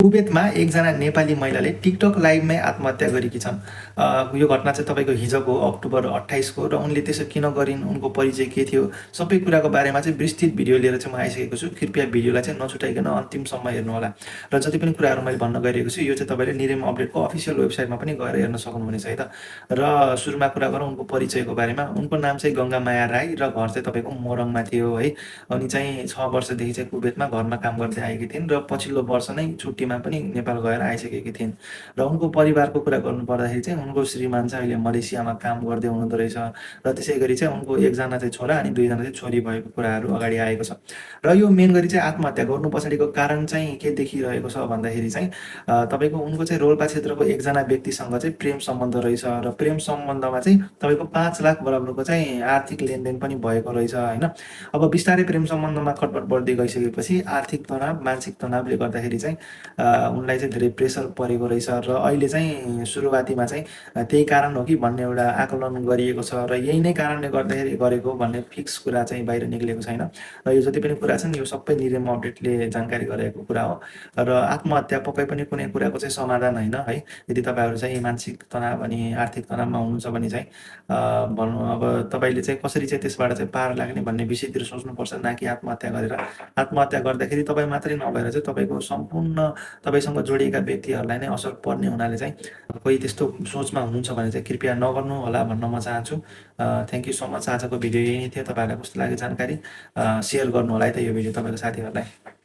कुवेतमा एकजना नेपाली महिलाले टिकटक लाइभमै आत्महत्या गरेकी छन्। यो घटना चाहिँ तपाईँको हिजोको अक्टोबर 28 को र उनले त्यसो किन गरिन्, उनको परिचय के थियो, सबै कुराको बारेमा चाहिँ विस्तृत भिडियो लिएर चाहिँ म आइसकेको छु। कृपया भिडियोलाई चाहिँ नछुटाइकन अन्तिमसम्म हेर्नुहोला। र जति पनि कुराहरू मैले भन्न गइरहेको छु यो चाहिँ तपाईँले निरेम अपडेटको अफिसियल वेबसाइटमा पनि गएर हेर्न सक्नुहुनेछ है त। र सुरुमा कुरा गरौँ उनको परिचयको बारेमा। उनको नाम चाहिँ गङ्गामाया राई र घर चाहिँ तपाईँको मोरङमा थियो है। अनि चाहिँ 6 वर्षदेखि चाहिँ कुवेतमा घरमा काम गर्दै आएकी थिइन् र पछिल्लो वर्ष नै छुट्टीमा पनि नेपाल गएर आइसकेकी थिइन्। र उनको परिवारको कुरा गर्नु पर्दाखेरि चाहिँ उनको श्रीमान चाहिँ अहिले मलेसियामा काम गर्दै हुनुहुँदो रहेछ र त्यसै गरी चाहिँ उनको एकजना चाहिँ छोरा अनि 2 जना चाहिँ छोरी भएको कुराहरू अगाडि आएको छ। र यो मेन गरी चाहिँ आत्महत्या गर्नु पछाडिको कारण चाहिँ के देखिरहेको छ भन्दाखेरि चाहिँ तपाईँको उनको चाहिँ रोल्पा क्षेत्रको एकजना व्यक्तिसँग चाहिँ प्रेम सम्बन्ध रहेछ र प्रेम सम्बन्धमा चाहिँ तपाईँको 5 लाख बराबरको चाहिँ आर्थिक लेनदेन पनि भएको रहेछ होइन। अब बिस्तारै प्रेम सम्बन्धमा खटपट बढ्दै गइसकेपछि आर्थिक तनाव, मानसिक तनावले गर्दाखेरि चाहिँ उनलाई चाहिँ धेरै प्रेसर परेको रहेछ र अहिले चाहिँ सुरुवातीमा चाहिँ त्यही कारण हो कि भन्ने एउटा आकलन गरिएको छ र यही नै कारणले गर्दाखेरि गरेको भन्ने फिक्स कुरा चाहिँ बाहिर निक्लेको छैन। र यो जति पनि कुरा छन् यो सबै निरेम अपडेटले जानकारी गराएको कुरा हो र आत्महत्या पक्कै पनि कुनै कुराको चाहिँ समाधान होइन है। यदि तपाईँहरू चाहिँ मानसिक तनाव अनि आर्थिक तनावमा हुनुहुन्छ भने चाहिँ भनौँ अब तपाईँले चाहिँ कसरी चाहिँ त्यसबाट चाहिँ पार लाग्ने भन्ने विषयतिर सोच्नुपर्छ, न कि आत्महत्या गरेर। आत्महत्या गर्दाखेरि तपाईँ मात्रै नभएर चाहिँ तपाईँको सम्पूर्ण तपाईँसँग जोडिएका व्यक्तिहरूलाई नै असर पर्ने हुनाले चाहिँ कोही त्यस्तो सोचमा हुनुहुन्छ भने चाहिँ कृपया नगर्नु होला भन्न म चाहन्छु। Thank you so much. आजको भिडियो यही थियो। तपाईँहरूलाई कस्तो लाग्यो जानकारी सेयर गर्नु होला है त यो भिडियो तपाईँको साथीहरूलाई।